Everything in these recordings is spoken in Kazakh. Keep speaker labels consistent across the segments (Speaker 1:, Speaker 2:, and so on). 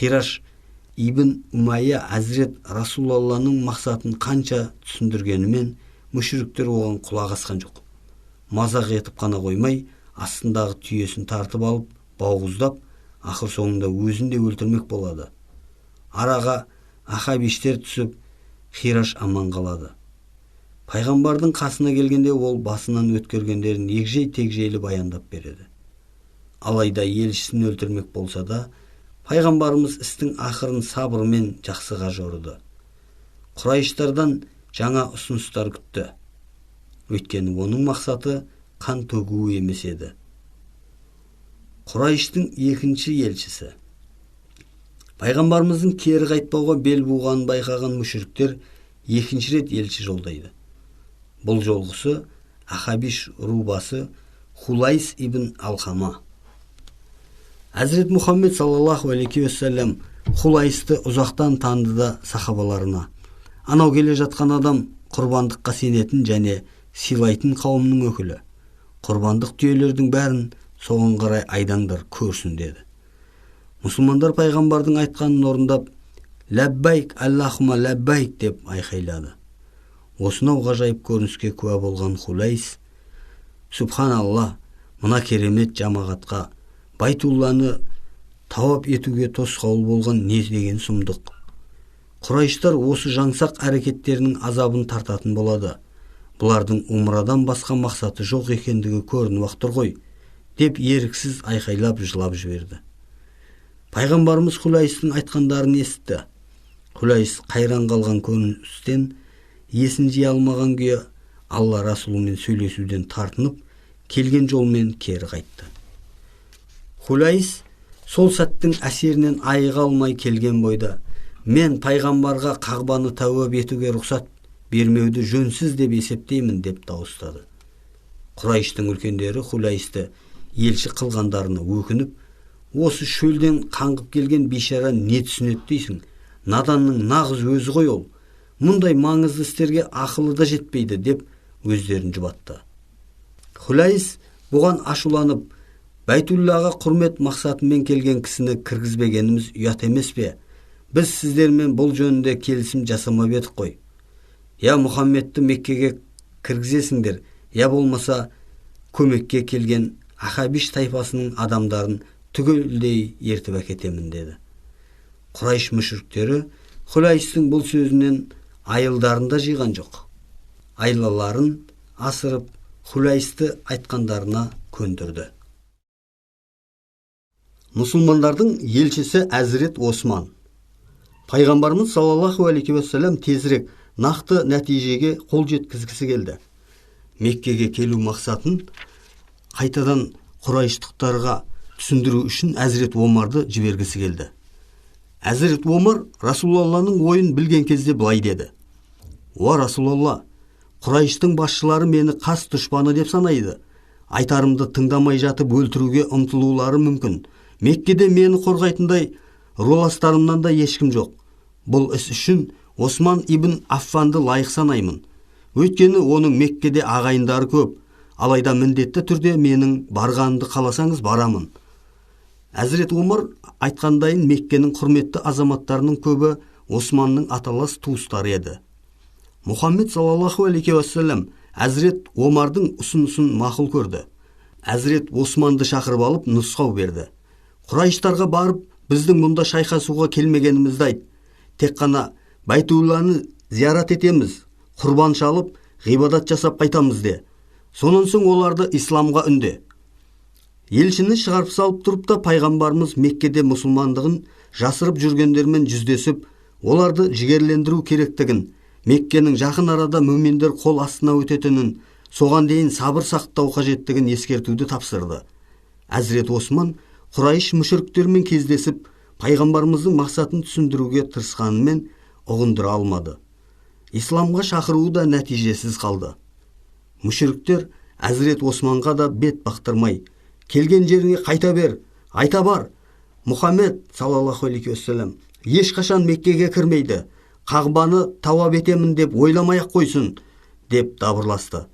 Speaker 1: Хираш ибн Умайя Әзірет Расулалланың мақсатын қанша түсіндіргенімен, мүшриктер оған құлақ асқан жоқ. Мазақ етіп қана қоймай, астындағы түйесін тартып алып, бауғыздап, ақыр соңында өзін де өлтірмек болады. Араға ахабиштер түсіп, Хираш аман қалады. Пайғамбардың қасына келгенде ол басынан өткергендерін егжей-тегжейлі баяндап береді. Алайда елшісін өлтірмек болса да, пайғамбарымыз істің ақырын сабырмен жақсыға жорыды. Құрайыштардан жаңа ұсыныстар күтті. Өйткені оның мақсаты қан төгу емес еді. Құрайыштың екінші елшісі. Пайғамбарымыздың кері қайтпауға бел буғанын байқаған мүшриктер екінші рет елші жолдайды. Бұл жолғысы Ахабиш рубасы Хулайс ибн Алхама. Әзірет Мұхаммед саллаллаху алейхи уассалам Хулайсты ұзақтан таныды да сахабаларына: анау келе жатқан адам құрбандыққа сенетін және сыйлайтын қауымның өкілі. Құрбандық түйелердің бәрін соған қарай айдаңдар көрсін деді. Мұсылмандар пайғамбардың айтқанын орындап, ләббайк аллахума ләббайк деп айқайлады. Осынау ғажайып көрініске куә болған Хулайс: Субханалла, мына керемет жамағатқа Байтулланы тауап етуге тосқауыл болған не деген сұмдық. Құрайыштар осы жаңсақ әрекеттерінің азабын тартатын болады. Бұлардың умрадан басқа мақсаты жоқ екендігі көрініп тұр ғой, деп еріксіз айқайлап жылап жіберді. Пайғамбарымыз Хулайстың айтқандарын есітті. Хулайс қайран қалған көріністен есін жия алмаған күйі Алла Расулымен сөйлесуден тартынып, келген жолмен кері қайтты. Хулайс сол сәттің әсерінен айыға алмай келген бойда, мен пайғамбарға Қағбаны тәуап етуге рұқсат бермеуді жөнсіз деп есептеймін деп дауыстады. Құрайыштың үлкендері Хулайсты елші қылғандарына өкініп, осы шөлден қаңғып келген бейшара не түсінеді дейсің? Наданның нағыз өзі ғой ол. Мұндай маңызды істерге ақылы да жетпейді деп өздерін жұбатты. Хулайс бұған ашуланып, Бәйтуллаға құрмет мақсатымен келген кісіні кіргізбегеніміз ұят емес пе? Біз сіздермен бұл жөнінде келісім жасамап едік қой. Я Мұхаммедті Меккеге кіргізесіңдер, я болмаса көмекке келген Ахабиш тайпасының адамдарын түгелдей ертіп әкетемін деді. Құрайш мүшриктері Хулайстың бұл сөзінен айылдарын да жиған жоқ. Айлаларын асырып, Хулайсты айтқандарына көндірді. Мұсылмандардың елшісі Әзірет Осман. Пайғамбарымыз саллаллаху алейхи уассалам тезірек нақты нәтижеге қол жеткізгісі келді. Меккеге келу мақсатын қайтадан құрайыштықтарға түсіндіру үшін Әзірет Омарды жібергісі келді. Әзірет Омар Расулалланың ойын білген кезде былай деді: Уа Расулалла, Құрайыштың басшылары мені қас дұшпаны деп санайды. Айтарымды тыңдамай жатып өлтіруге ұмтылулары мүмкін. Меккеде мені қорғайтындай роластарымнан да ешкім жоқ. Бұл іс үшін Осман ибн Аффанды лайық санаймын. Өйткені оның Меккеде ағайындары көп. Алайда міндетті түрде менің барғанымды қаласаңыз барамын. Әзірет Омар айтқандайын Меккенің құрметті азаматтарының көбі Османның аталас туыстары еді. Мұхаммед саллаллаху алейхи уассалам Әзірет Омардың ұсынысын мақұл көрді. Әзірет Османды шақырып алып нұсқау берді. Құрайыштарға барып, біздің мұнда шайқасуға келмегенімізді айт. Тек қана Байтулланы зиярат етеміз, құрбан шалып, ғибадат жасап қайтамыз де. Сонан соң оларды исламға үнде. Елшіні шығарып салып тұрып та пайғамбарымыз Меккеде мұсылмандығын жасырып жүргендермен жүздесіп, оларды жігерлендіру керектігін, Меккенің жақын арада мүминдер қол астына өтетінін, соған дейін сабыр сақтау қажеттігін ескертуді тапсырды. Әзірет Осман Құрайш мүшіріктермен кездесіп, пайғамбарымыздың мақсатын түсіндіруге тырысқанымен ұғындыра алмады. Исламға шақыруы да нәтижесіз қалды. Мүшіріктер Әзірет Османға да бет бақтырмай, келген жеріңе қайта бер, айта бар. Мұхаммед саллаллаху алейхи уассалам ешқашан Меккеге кірмейді, Қағбаны тауап етемін деп ойламай-ақ қойсын, деп дабырласты.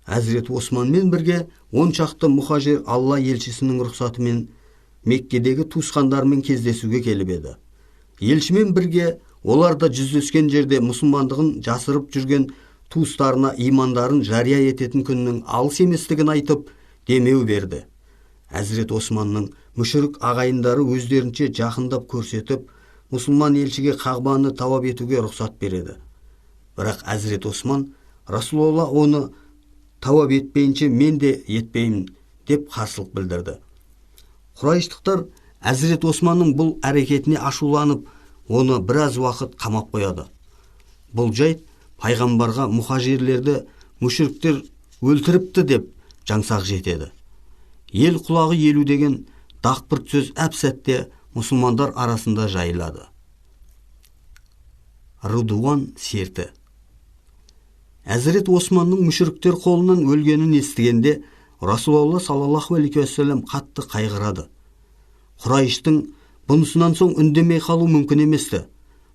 Speaker 1: Әзірет Османмен бірге 10 шақты мұхажир Алла елшісінің рұқсатымен Меккедегі туысқандарымен кездесуге келіп еді. Елшімен бірге олар да жүздескен жерде мұсылмандығын жасырып жүрген туыстарына имандарын жария ететін күннің алыс еместігін айтып, демеу берді. Әзірет Османның мүшірік ағайындары өздерінше жақындап көрсетіп, мұсылман елшіге Қағбаны тауап етуге рұқсат береді. Бірақ Әзірет Осман, Расулалла оны тауап етпейінше мен де етпеймін деп қарсылық білдірді. Құрайыштықтар Әзірет Османның бұл әрекетіне ашуланып, оны біраз уақыт қамап қояды. Бұл жайт пайғамбарға мұхажирлерді мүшіріктер өлтіріпті деп жаңсақ жетеді. Ел құлағы елу деген дақпырт сөз әп-сәтте мұсылмандар арасында жайылады. Рыдуан серті. Әзірет Османның мүшіріктер қолынан өлгенін естігенде Расулалла саллаллаху алейхи уассалам қатты қайғырады. Құрайыштың бұнысынан соң үндемей қалу мүмкін еместі.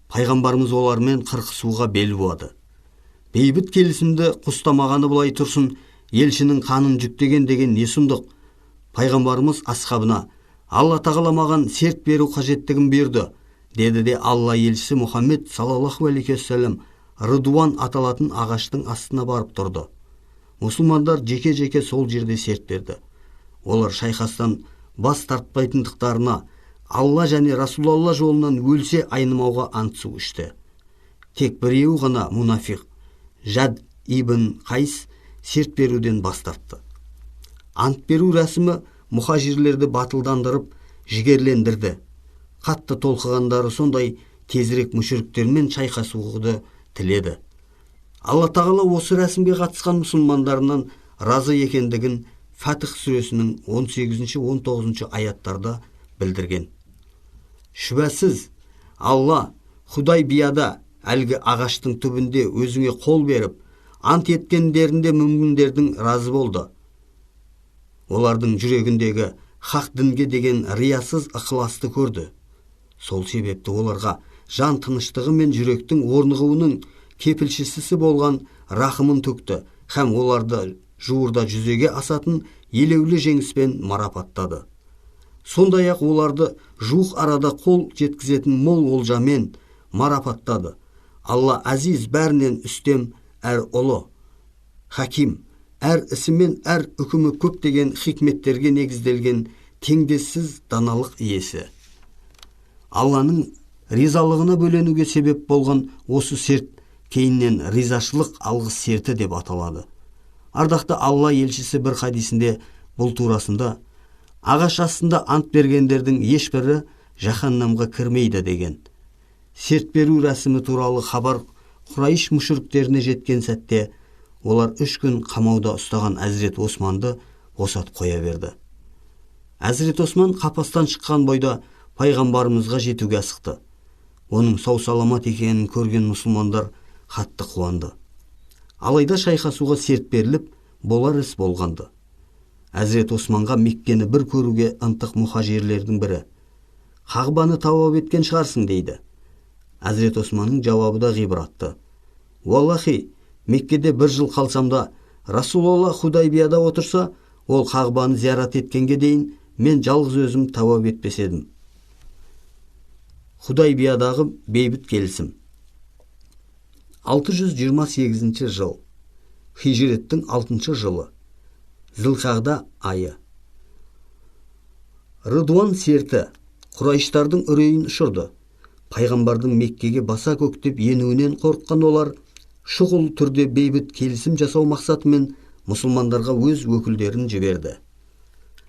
Speaker 1: Пайғамбарымыз олармен қырқысуға бел буады. Бейбіт келісімді құстамағаны былай тұрсын, елшінің қанын жүктеген деген не сұмдық. Пайғамбарымыз асхабына Алла тағала маған серт беру қажеттігін бұйырды, деді де Алла елшісі Мұхаммед саллаллаху алейхи уассалам Рыдуан аталатын ағаштың астына барып тұрды. Мұсылмандар жеке-жеке сол жерде серт берді. Олар шайқастан бас тартпайтындықтарына, Алла және Расулалла жолынан өлсе айнымауға ант су ішті. Тек біреуі ғана мунафиқ, Жад ибн Қайс серт беруден бас тартты. Ант беру рәсімі мұхажирлерді батылдандырып, жігерлендірді. Қатты толқығандары сондай тезірек мүшіріктермен шайқасуды тіледі. Алла тағала осы рәсімге қатысқан мұсылмандарынан разы екендігін Фатих сүресінің 18-19 аяттарда білдірген. Шүбәсіз, Алла Худайбияда әлгі ағаштың түбінде өзіңе қол беріп, ант еткендерінде мүміндердің разы болды. Олардың жүрегіндегі хақ дінге деген риясыз ықыласты көрді. Сол себепті оларға жан тыныштығы мен жүректің орнығуының кепілшісі болған рахымын төкті һәм оларды жуырда жүзеге асатын елеулі жеңіспен марапаттады. Сондай-ақ оларды жуық арада қол жеткізетін мол олжамен марапаттады. Алла әзиз, бәрінен үстем, әр ұлы, хаким, әр ісімен әр үкімі көптеген хикметтерге негізделген теңдессіз даналық иесі. Алланың ризалығына бөленуге себеп болған осы серт кейіннен ризашылық алғыс серті деп аталады. Ардақты Алла елшісі бір хадисінде бұл турасында ағаш астында ант бергендердің ешбірі жаһаннамға кірмейді деген. Серт беру рәсімі туралы хабар Құрайш мүшіріктеріне жеткен сәтте олар 3 күн қамауда ұстаған Әзірет Османды босатып қоя берді. Әзірет Осман қапастан шыққан бойда пайғамбарымызға жетуге асықты. Оның сау-саламат екенін көрген мұсылмандар қатты қуанды. Алайда шайқасуға серт беріліп, болар іс болғанды. Әзірет Османға Меккені бір көруге ынтық мұхажирлердің бірі: Қағбаны тауап еткен шығарсың, дейді. Әзірет Османның жауабы да ғибратты. Уаллахи, Меккеде бір жыл қалсам да, Расулалла Худайбияда отырса, ол Қағбаны зиярат еткенге дейін мен жалғыз өзім тауап етпес едім. Худайбиядағы бейбіт келісім. 628 жыл, Хижреттің 6 жылы, Зілқағда айы. Рыдуан серті Құрайыштардың үрейін ұшырды. Пайғамбардың Меккеге баса көктеп енуінен қорыққан олар шұғыл түрде бейбіт келісім жасау мақсатымен мұсылмандарға өз өкілдерін жіберді.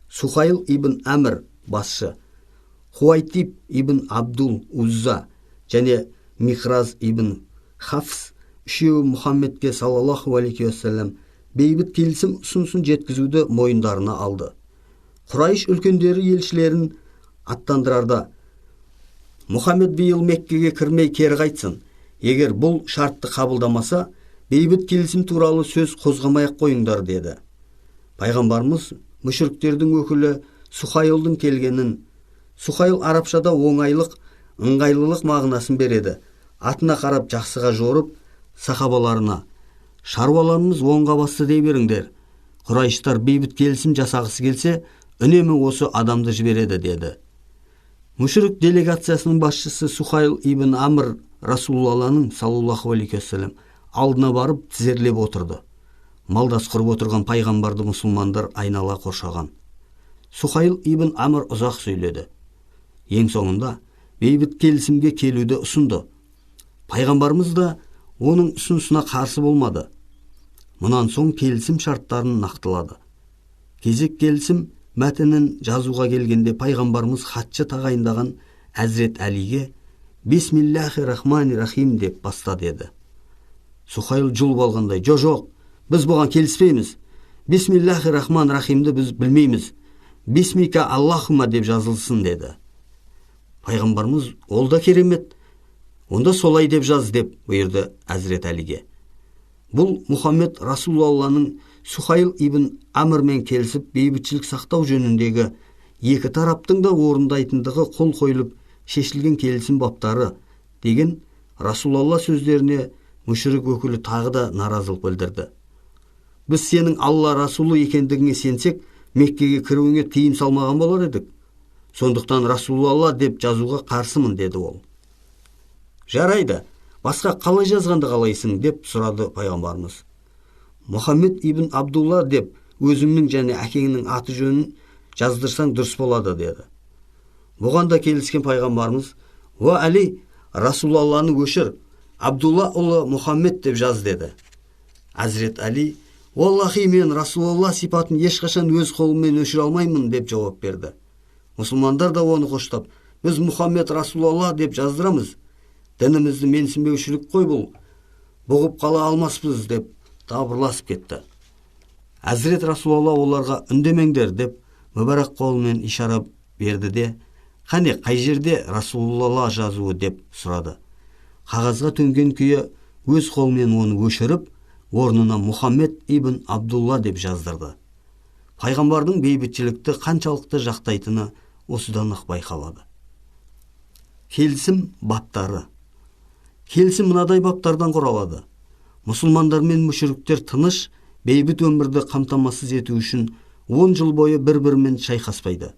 Speaker 1: Сухайл ибн Әмір басшы, Хуайтиб ибн Абдул Узза және Михраз ибн Хафс үшеуі Мұхаммедке саллаллаху алейхи уассалам бейбіт келісім ұсынысын жеткізуді мойындарына алды. Құрайш үлкендері елшілерін аттандырарда Мұхаммед биыл Меккеге кірмей кері қайтсын. Егер бұл шартты қабылдамаса, бейбіт келісім туралы сөз қозғамай-ақ қойыңдар, деді. Пайғамбарымыз мүшіріктердің өкілі Сухайлдың келгенін, Сухайл арабшада оңайлық, ыңғайлылық мағынасын береді. Атына қарап жақсыға жорып, сахабаларына: шаруаларымыз оңға басты дей беріңдер. Құрайыштар бейбіт келісім жасағысы келсе, үнемі осы адамды жібереді, деді. Мүшрик делегациясының басшысы Сухайл ибн Амр Расулалланың саллаллаху алейхи уассалам алдына барып тізерлеп отырды. Малдас құрып отырған пайғамбарды мұсылмандар айнала қоршаған. Сухайл ибн Амр ұзақ сөйледі. Ең соңында бейбіт келісімге келуді ұсынды. Пайғамбарымыз да оның ұсынысына қарсы болмады. Мұнан соң келісім шарттарын нақтылады. Кезек келісім мәтінін жазуға келгенде пайғамбарымыз хатшы тағайындаған Әзірет Әлиге «Бисмиллахи рахмани рахим» деп баста деді. Сухайл жұлып алғандай, «Жо-жоқ, біз бұған келіспейміз. Бисмиллахи рахман рахимді біз білмейміз. Бисмика Аллахума деп жазылсын» деді. Пайғамбарымыз «Ол да керемет, онда солай деп жаз» деп бұйырды Әзірет Әлиге. Бұл Мұхаммед Расулалланың Сухайл ибн Амрмен келісіп бейбітшілік сақтау жөніндегі екі тараптың да орындайтындығы қол қойылып шешілген келісім баптары деген Расулалла сөздеріне мүшрик өкілі тағы да наразылық білдірді. Біз сенің Алла Расулы екендігіңе сенсек, Меккеге кіруіңе тыйым салмаған болар едік. Сондықтан Расулалла деп жазуға қарсымын деді ол. Жарайды, басқа қалай жазғанды қалайсың деп сұрады пайғамбарымыз. Мұхаммед ибн Абдулла деп өзіңнің және әкеңнің аты жөнін жаздырсаң дұрыс болады деді. Бұған да келіскен пайғамбарымыз, «Уа Әли, Расулалланы өшір, Абдулла ұлы Мұхаммед деп жаз» деді. Әзірет Әли, «Уаллахи, мен Расулалла сипатын ешқашан өз қолыммен өшіре алмаймын» деп жауап берді. Мұсылмандар да оны қоштап, «Біз Мұхаммед Расулалла деп жаздырамыз, дінімізді менсінбеушілік қой бұл, бұғып қала алмаспыз» деп дабырласып кетті. Әзірет Расулалла оларға үндемеңдер деп мүбәрак қолымен ишара берді де, қане қай жерде Расулалла жазуы деп сұрады. Қағазға төнген күйі өз қолымен оны өшіріп, орнына Мұхаммед ибн Абдулла деп жаздырды. Пайғамбардың бейбітшілікті қаншалықты жақтайтыны осыдан-ақ байқалады. Келісім баптары. Келісім мынадай баптардан құралады. Мұсылмандар мен мүшриктер тыныш, бейбіт өмірді қамтамасыз ету үшін 10 жыл бойы бір-бірімен шайқаспайды.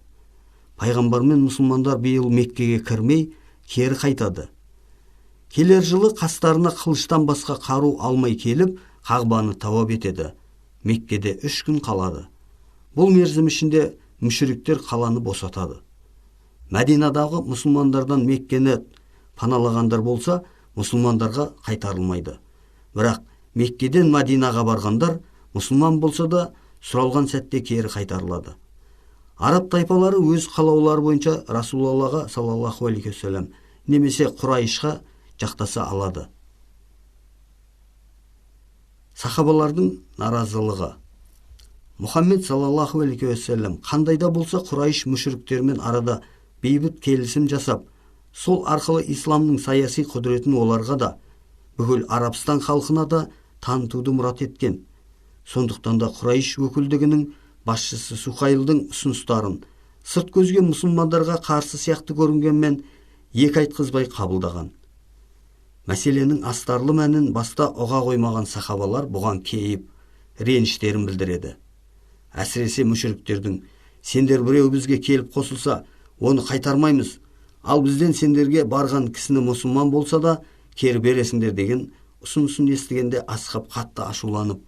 Speaker 1: Пайғамбар мен мұсылмандар биыл Меккеге кірмей, кері қайтады. Келер жылы қастарына қылыштан басқа қару алмай келіп, Қағбаны тауап етеді. Меккеде 3 күн қалады. Бұл мерзім ішінде мүшриктер қаланы босатады. Мәдинадағы мұсылмандардан Меккені паналағандар болса, мұсылмандарға қайтарылмайды. Бірақ Меккеден Мәдинаға барғандар мұсылман болса да сұралған сәтте кері қайтарылады. Араб тайпалары өз қалаулары бойынша Расулаллаға саллаллаху алейхи уассалам немесе Құрайшқа жақтаса алады. Сахабалардың наразылығы. Мұхаммед саллаллаху алейхи уассалам қандай да болса Құрайш мүшриктермен арада бейбіт келісім жасап, сол арқылы исламның саяси құдіретін оларға да, бүкіл Арабстан халқына да танытуды мұрат еткен. Сондықтан да Құрайш өкілдігінің басшысы Сухайлдың ұсыныстарын сырт көзге мұсылмандарға қарсы сияқты көрінгенмен екі айтқызбай қабылдаған. Мәселенің астарлы мәнін баста ұға қоймаған сахабалар бұған кейіп, реніштерін білдіреді. Әсіресе мүшриктердің сендер біреу бізге келіп қосылса, оны қайтармаймыз, ал бізден сендерге барған кісіні мұсылман болса да кері бересіңдер деген ұсынысын естігенде асхаб қатты ашуланып,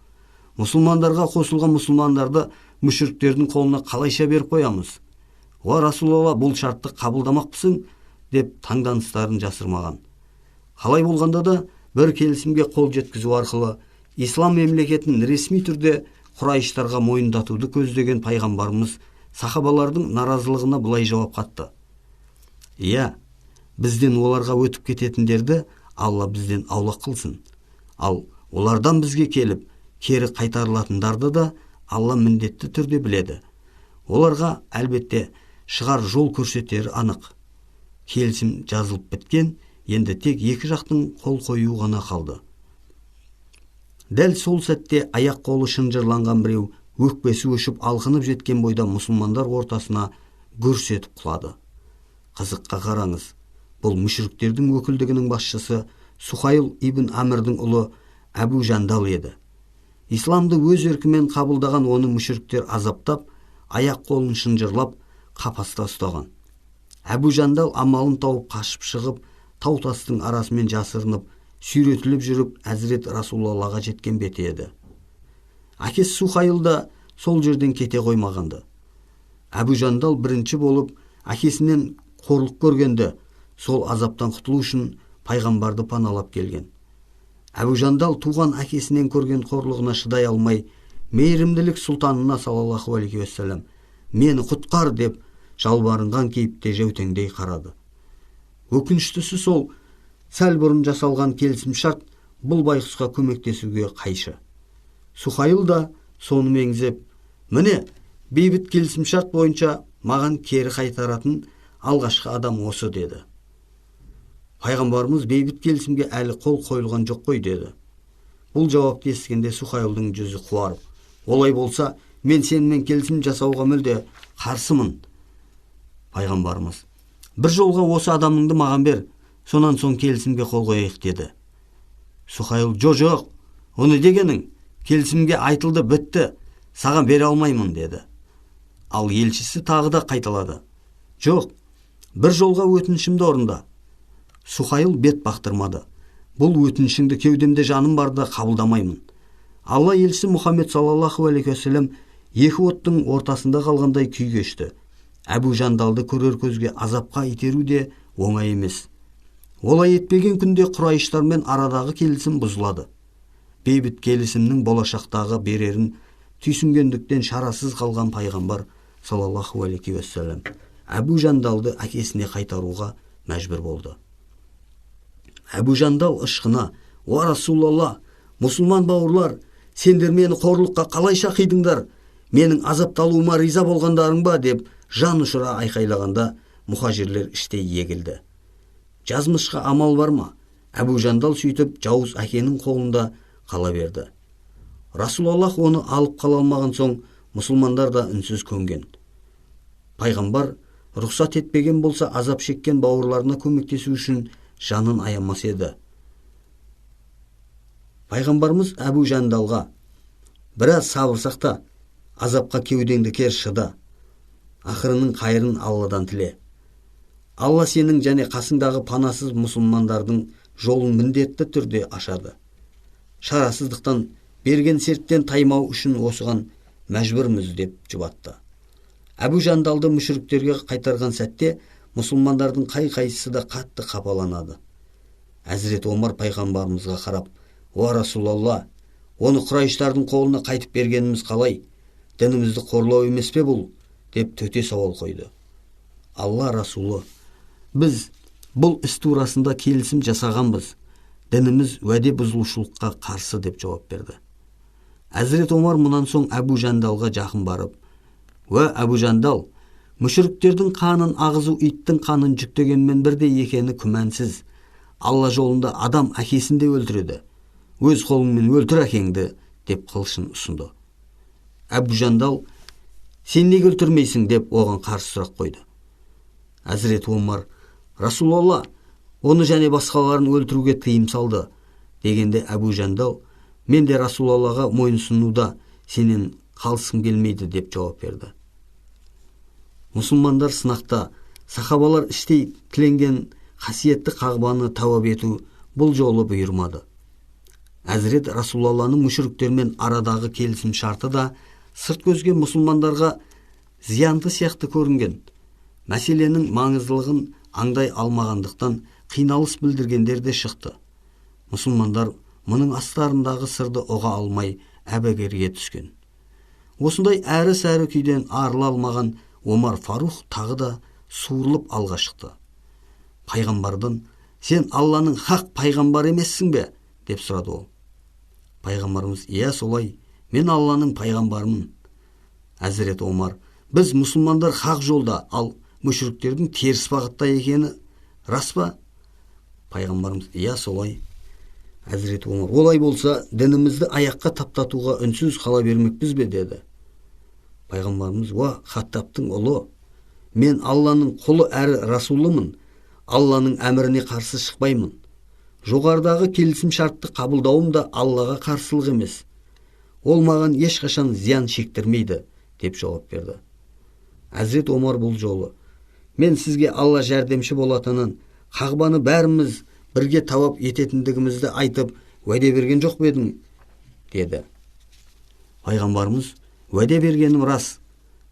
Speaker 1: мұсылмандарға қосылған мұсылмандарды мүшриктердің қолына қалайша беріп қоямыз? Уа Расулалла, бұл шартты қабылдамақпысың деп таңданыстарын жасырмаған. Қалай болғанда да бір келісімге қол жеткізу арқылы ислам мемлекетін ресми түрде Құрайыштарға мойындатуды көздеген пайғамбарымыз сахабалардың наразылығына былай жауап қатты. Иә, бізден оларға өтіп кететіндерді Алла бізден аулақ қылсын. Ал олардан бізге келіп, кері қайтарылатындарды да Алла міндетті түрде біледі. Оларға әлбетте шығар жол көрсетері анық. Келісім жазылып біткен, енді тек екі жақтың қол қоюы ғана қалды. Дәл сол сәтте аяқ қолы шынжырланған біреу өкпесі өшіп алқынып жеткен бойда мұсылмандар ортасына гүрс етіп құлады. Қызыққа қараңыз, бұл мүшриктердің өкілдігінің басшысы Сухайл ибн Амрдің ұлы Әбу Жандал еді. Исламды өз еркімен қабылдаған оны мүшриктер азаптап, аяқ қолын шынжырлап, қапаста ұстаған. Әбу Жандал амалын тауып қашып шығып, тау тастың арасымен жасырынып, сүйретіліп жүріп, Әзірет Расулаллаға жеткен беті еді. Әкесі Сухайл да сол жерден кете қоймағанды. Әбу Жандал бірінші болып әкесінен қорлық көргенді, сол азаптан құтылу үшін пайғамбарды паналап келген. Әбу Жандал туған әкесінен көрген қорлығына шыдай алмай, мейірімділік сұлтанына саллаллаху алейхи уассалам, мені құтқар деп жалбарынған кейіпте жәутеңдей қарады. Өкініштісі сол, сәл бұрын жасалған келісімшарт бұл байғұсқа көмектесуге қайшы. Сухайл да соны меңзеп, міне, бейбіт келісімшарт бойынша маған кері қайтаратын алғашқы адам осы деді. Пайғамбарымыз бейбіт келісімге әлі қол қойылған жоқ қой деді. Бұл жауапты естігенде Сухайлдың жүзі қуарып, олай болса, мен сенімен келісім жасауға мүлде қарсымын. Пайғамбарымыз, бір жолға осы адамыңды маған бер, сонан соң келісімге қол қояйық деді. Сухайл, жоқ, оны дегенің, келісімге айтылды, бітті, саған бере алмаймын деді. Ал елшісі тағы да қайталады. Жоқ, бір жолға өтінішімді орында. Сухайл бет бақтырмады. Бұл өтінішіңді кеудемде жаным барда қабылдамаймын. Алла елшісі Мұхаммед саллаллаху алейхи уассалам екі оттың ортасында қалғандай күй кешті. Әбу Жандалды көрер көзге азапқа итеру де оңай емес. Олай етпеген күнде құрайыштармен арадағы келісім бұзылады. Бейбіт келісімнің болашақтағы берерін түйсінгендіктен шарасыз қалған пайғамбар саллаллаху алейхи уассалам Әбу Жандалды әкесіне қайтаруға мәжбүр болды. Әбу Жандал ышқына, «Уа Расулалла, мұсылман бауырлар, сендер мені қорлыққа қалайша қидыңдар? Менің азапталуыма риза болғандарың ба?» деп жан ұшыра айқайлағанда мұхажирлер іштей егілді. Жазмышқа амал бар ма? Әбу Жандал сөйтіп жауыз әкенің қолында қала берді. Расулаллах оны алып қала алмаған соң мұсылмандар да үнсіз көнген. Пайғамбар рұқсат етпеген болса, азап шеккен бауырларына көмектесу үшін жанын аямас еді. Пайғамбарымыз Әбу Жандалға, біраз сабыр сақта, азапқа кеудеңді кер, шыда. Ақырының қайырын Алладан тіле. Алла сенің және қасыңдағы панасыз мұсылмандардың жолын міндетті түрде ашады. Шарасыздықтан берген серттен таймау үшін осыған мәжбүрміз деп жұбатты. Әбу Жандалды мүшіріктерге қайтарған сәтте мұсылмандардың қай-қайсысы да қатты қапаланады. Әзірет Омар пайғамбарымызға қарап, «Уа Расулалла, оны құрайыштардың қолына қайтып бергеніміз қалай? Дінімізді қорлау емес пе бұл?» деп төте сауал қойды. Алла Расулы, біз бұл іс турасында келісім жасағанбыз. Дініміз уәде бұзылушылыққа қарсы деп жауап берді. Әзірет Омар мұнан соң Әбу Жандалға жақын барып, «Уә Әбу Жандал, мүшіріктердің қанын ағызу иттің қанын жүктегенмен бірдей екені күмәнсіз. Алла жолында адам әкесін де өлтіреді. Өз қолыңмен өлтір әкеңді», деп қылышын ұсынды. Әбу Жандал, «Сен неге өлтірмейсің?» деп оған қарсы сұрақ қойды. Әзірет Омар, «Расулалла, оны және басқаларын өлтіруге тыйым салды», дегенде Әбу Жандал, «Мен де Расулаллаға мойынсұнуда сенен қалысқым келмейді», деп жауап берді. Мұсылмандар сынақта, сахабалар іштей тіленген қасиетті қағбаны тауап ету бұл жолы бұйырмады. Әзірет Расулалланың мүшіріктермен арадағы келісім шарты да сырт көзге мұсылмандарға зиянды сияқты көрінген. Мәселенің маңыздылығын аңдай алмағандықтан қиналыс білдіргендер де шықты. Мұсылмандар мұның астарындағы сырды ұға алмай әбігерге түскен. Осындай әрі-сәрі күйден арыла алмаған Омар Фарух тағы да суырылып алға шықты. Пайғамбардан, «Сен Алланың хақ пайғамбары емессің бе?» деп сұрады ол. Пайғамбарымыз, «Иә, солай, мен Алланың пайғамбарымын». Әзірет Омар, «Біз мұсылмандар хақ жолда, ал мүшіріктердің теріс бағытта екені рас па?» Пайғамбарымыз, «Иә, солай». Әзірет Омар, «Олай болса, дінімізді аяққа таптатуға үнсіз қала бермекпіз бе?» деді. Пайғамбарымыз, «Уа, Хаттаптың ұлы, мен Алланың құлы әрі расулымын, Алланың әміріне қарсы шықпаймын. Жоғарыдағы келісім шартты қабылдауым да Аллаға қарсылық емес. Ол маған ешқашан зиян шектірмейді», деп жауап берді. Әзірет Омар бұл жолы, Мен сізге Алла жәрдемші болатынын, Қағбаны бәріміз бірге тауап ететіндігімізді айтып, уәде берген жоқ па едің? Деді. Пайғамбарымыз, уәде бергенім рас,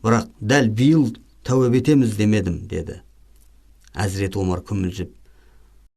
Speaker 1: бірақ дәл биыл тәуап етеміз демедім, деді. Әзірет Омар күмілжіп,